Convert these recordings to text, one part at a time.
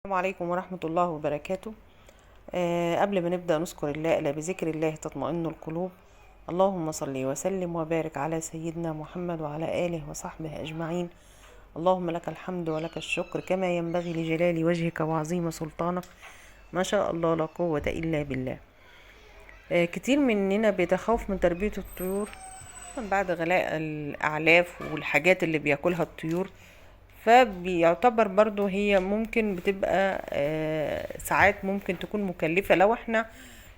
السلام عليكم ورحمة الله وبركاته. قبل ما نبدأ نذكر الله، ألا بذكر الله تطمئن القلوب. اللهم صل وسلم وبارك على سيدنا محمد وعلى آله وصحبه أجمعين. اللهم لك الحمد ولك الشكر كما ينبغي لجلال وجهك وعظيم سلطانك. ما شاء الله لا قوة إلا بالله. كتير مننا بيتخوف من تربية الطيور بعد غلاء الأعلاف والحاجات اللي بياكلها الطيور، فبيعتبر برضو هي ممكن بتبقى ساعات ممكن تكون مكلفة لو احنا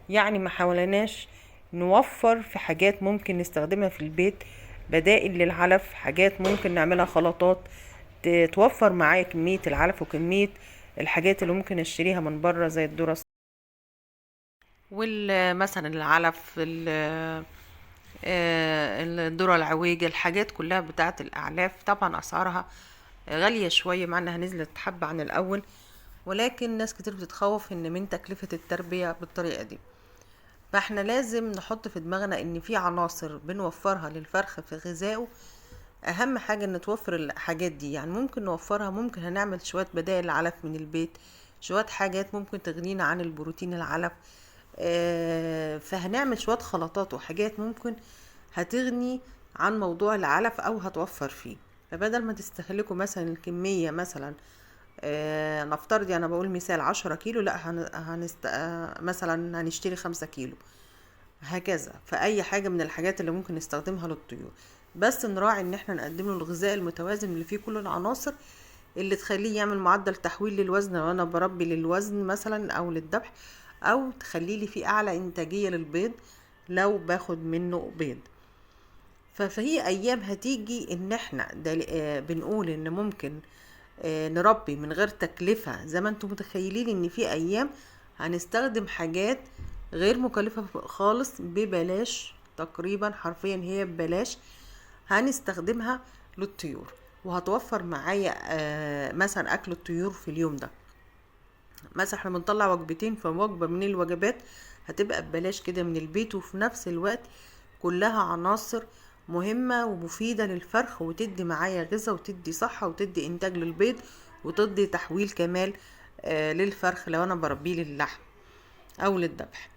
ما حاولناش نوفر في حاجات ممكن نستخدمها في البيت بدائل للعلف، حاجات ممكن نعملها خلطات توفر معايا كمية العلف وكمية الحاجات اللي ممكن اشتريها من بره زي الذرة والمثلا العلف، الذرة العويجة، الحاجات كلها بتاعت الأعلاف. طبعا أسعارها غالية شوية مع إنها نزلت حبة عن الأول، ولكن ناس كتير بتتخوف إن من تكلفة التربية بالطريقة دي. فإحنا لازم نحط في دماغنا إن في عناصر بنوفرها للفرخ في غذائه، أهم حاجة إن توفر الحاجات دي. ممكن نوفرها، ممكن هنعمل شوية بدائل علف من البيت، شوية حاجات ممكن تغنينا عن البروتين العلف، فهنعمل شوية خلطات وحاجات ممكن هتغني عن موضوع العلف أو هتوفر فيه. فبدل ما تستهلكوا مثلا الكمية مثلا، نفترض بقول مثال 10 كيلو، لا، مثلا هنشتري 5 كيلو هكذا. فأي حاجة من الحاجات اللي ممكن نستخدمها للطيور، بس نراعي ان احنا نقدم له الغذاء المتوازن اللي فيه كل العناصر اللي تخليه يعمل معدل تحويل للوزن لو انا بربي للوزن مثلا او للذبح، او تخليه لي فيه اعلى انتاجية للبيض لو باخد منه بيض. فهي ايام هتيجي ان احنا بنقول ان ممكن نربي من غير تكلفة، زي ما انتم متخيلين ان في ايام هنستخدم حاجات غير مكلفة خالص ببلاش تقريبا، حرفيا هي ببلاش هنستخدمها للطيور، وهتوفر معايا مثلا اكل الطيور في اليوم ده. مثلا احنا بنطلع وجبتين، فوجبة من الوجبات هتبقى ببلاش كده من البيت، وفي نفس الوقت كلها عناصر مهمة ومفيدة للفرخ، وتدي معايا غذاء وتدي صحة وتدي إنتاج للبيض وتدي تحويل كمال، للفرخ لو أنا بربيه للحم أو للذبح.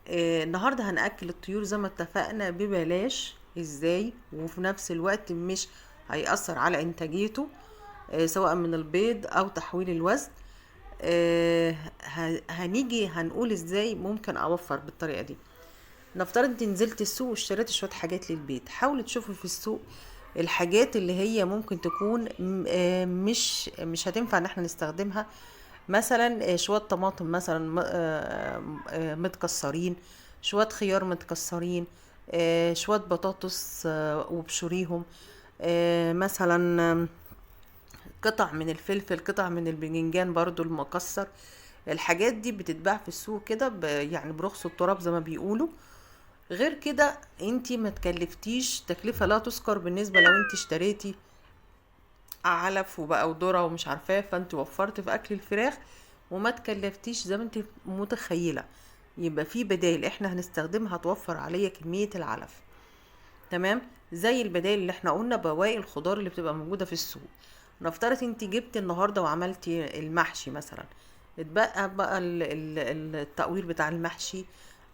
النهاردة هنأكل الطيور زي ما اتفقنا ببلاش إزاي، وفي نفس الوقت مش هيأثر على إنتاجيته، سواء من البيض أو تحويل الوزن. هنيجي هنقول إزاي ممكن أوفر بالطريقة دي. نفترض انت نزلت السوق واشتريت شوية حاجات للبيت، حاولي تشوفي في السوق الحاجات اللي هي ممكن تكون مش هتنفع ان احنا نستخدمها. مثلا، شوية طماطم مثلا متكسرين، شوية خيار متكسرين، شوية بطاطس، وبشوريهم، مثلا، قطع من الفلفل، قطع من الباذنجان برضو المكسر. الحاجات دي بتتباع في السوق كده برخص التراب زي ما بيقولوا. غير كده انتي ما تكلفتيش تكلفة لا تذكر بالنسبة لو انتي اشتريتي علف وبقى وذرة ومش عارفاه، فانتي وفرتي في اكل الفراخ وما تكلفتيش زي ما انتي متخيلة. يبقى في بدائل احنا هنستخدمها توفر عليا كمية العلف، تمام؟ زي البدائل اللي احنا قلنا بواقي الخضار اللي بتبقى موجودة في السوق. نفترض انتي جبتي النهاردة وعملتي المحشي مثلا، اتبقى بقى التقوير بتاع المحشي،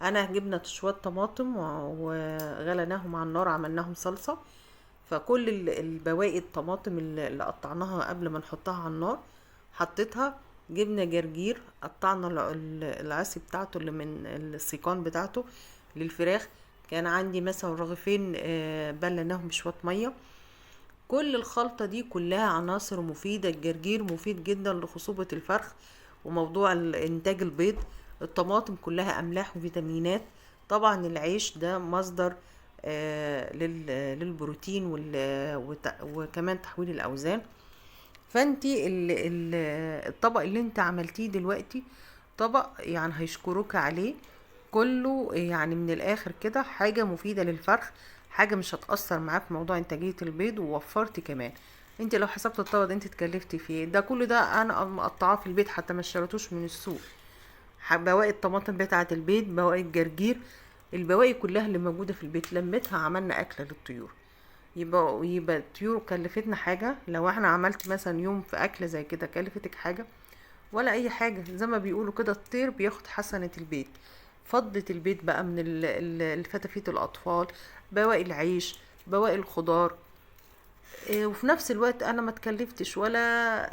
انا جبنا شوية طماطم وغليناهم على النار، عملناهم صلصة، فكل البواقي الطماطم اللي قطعناها قبل ما نحطها على النار حطيتها. جبنا جرجير قطعنا العصي بتاعته اللي من السيقان بتاعته للفراخ، كان عندي مثلا رغيفين، بليناهم بشوية مية. كل الخلطة دي كلها عناصر مفيدة. الجرجير مفيد جدا لخصوبة الفرخ وموضوع انتاج البيض. الطماطم كلها املاح وفيتامينات. طبعا العيش ده مصدر، للبروتين وكمان تحويل الاوزان. فانتي الطبق اللي انت عملتيه دلوقتي طبق هيشكروك عليه كله، من الاخر كده حاجة مفيدة للفرخ، حاجة مش هتأثر معاه في موضوع انتاجية البيض، ووفرتي كمان. انت لو حسبت الطبق ده انت اتكلفتي فيه ده كله، ده انا مقطعاه في البيت حتى ما اشتريتوش من السوق. بواقي الطماطم بتاعة البيت، بواقي الجرجير، البواقي كلها اللي موجودة في البيت لمتها عملنا أكلة للطيور. يبقى الطيور كلفتنا حاجة؟ لو احنا عملت مثلا يوم في أكلة زي كده كلفتك حاجة؟ ولا اي حاجة. زي ما بيقولوا كده الطير بياخد حسنة البيت، فضة البيت بقى من الفتافيت الاطفال، بواقي العيش، بواقي الخضار. وفي نفس الوقت انا ما اتكلفتش ولا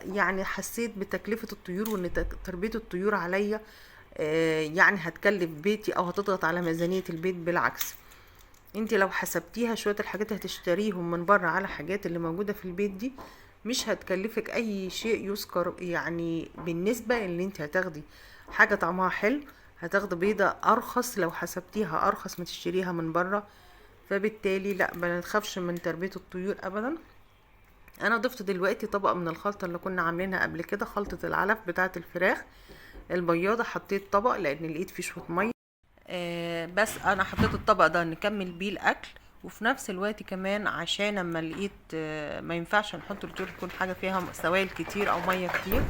يعني حسيت بتكلفة الطيور، وان تربية الطيور عليا يعني هتكلف بيتي او هتضغط على ميزانية البيت. بالعكس، انت لو حسبتيها شوية الحاجات اللي هتشتريهم من بره على حاجات اللي موجودة في البيت دي مش هتكلفك اي شيء يذكر، يعني بالنسبة اللي انت هتاخدي حاجة طعمها حلو، هتاخدي بيضة ارخص لو حسبتيها ارخص ما تشتريها من بره. فبالتالي لا، ما نخافش من تربية الطيور ابدا. انا ضفت دلوقتي طبق من الخلطة اللي كنا عاملينها قبل كده، خلطة العلف بتاعة الفراخ البياضة، حطيت طبق لان لقيت فيه شوية مية، بس انا حطيت الطبق ده نكمل بيه الاكل، وفي نفس الوقت كمان عشان اما لقيت ما ينفعش نحط الطيور تكون حاجة فيها سوائل كتير او مية كتير،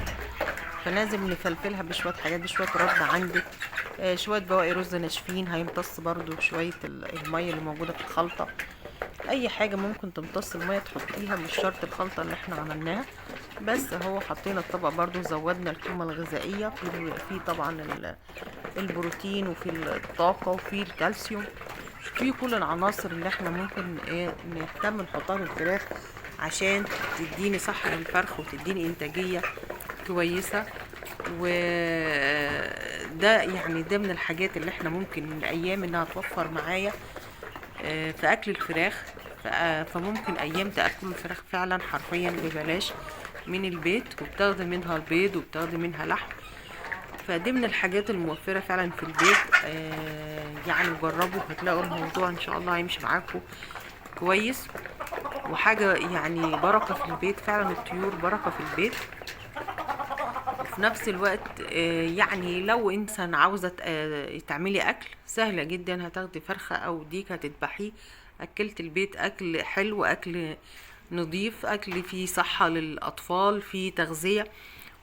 فلازم نفلفلها بشوية حاجات، بشوية رد عندك، شوية بواقي رز ناشفين هيمتص برضو شوية المية اللي موجودة في الخلطة. اي حاجة ممكن تمتص المية تحطيها، مش شرط الخلطة اللي احنا عملناها. بس هو حطينا الطبق برضو، زودنا القيمة الغذائية في طبعا البروتين وفي الطاقة وفي الكالسيوم، في كل العناصر اللي احنا ممكن نهتم نحطها للفراخ عشان تديني صحة للفرخ وتديني انتاجية كويسة. وده يعني ده من الحاجات اللي احنا ممكن من الايام انها توفر معايا في اكل الفراخ. فممكن ايام تاكلوا الفراخ فعلا حرفيا ببلاش من البيت، وبتاخدي منها البيض وبتاخدي منها لحم. فدي من الحاجات الموفرة فعلا في البيت. يعني جربوا هتلاقوا الموضوع ان شاء الله هيمشي معاكم كويس، وحاجة يعني بركة في البيت فعلا، الطيور بركة في البيت. وفي نفس الوقت يعني لو انسان عاوزة تعملي اكل سهلة جدا، هتاخدي فرخة او ديك هتذبحيه، اكلت البيت اكل حلو، اكل نظيف، اكل فيه صحة للاطفال، فيه تغذية.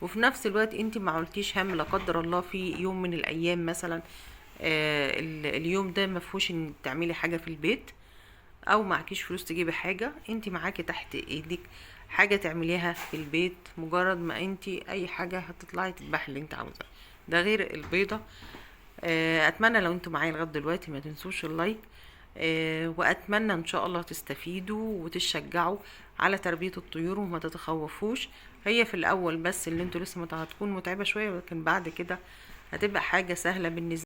وفي نفس الوقت انت ما عملتيش هم لا قدر الله في يوم من الايام مثلا، اليوم ده ما فيهوش ان تعملي حاجة في البيت او معكيش فلوس تجيبي حاجة، انت معاكي تحت ايدك حاجة تعمليها في البيت، مجرد ما انت اي حاجة هتطلعي تذبحي اللي انت عاوزاه، ده غير البيضة. اتمنى لو انتوا معايا لغاية دلوقتي ما تنسوش اللايك، واتمنى ان شاء الله تستفيدوا وتشجعوا على تربية الطيور وما تتخوفوش. هي في الاول بس اللي انتوا لسه هتكون متعبة شوية، ولكن بعد كده هتبقى حاجة سهلة بالنسبة.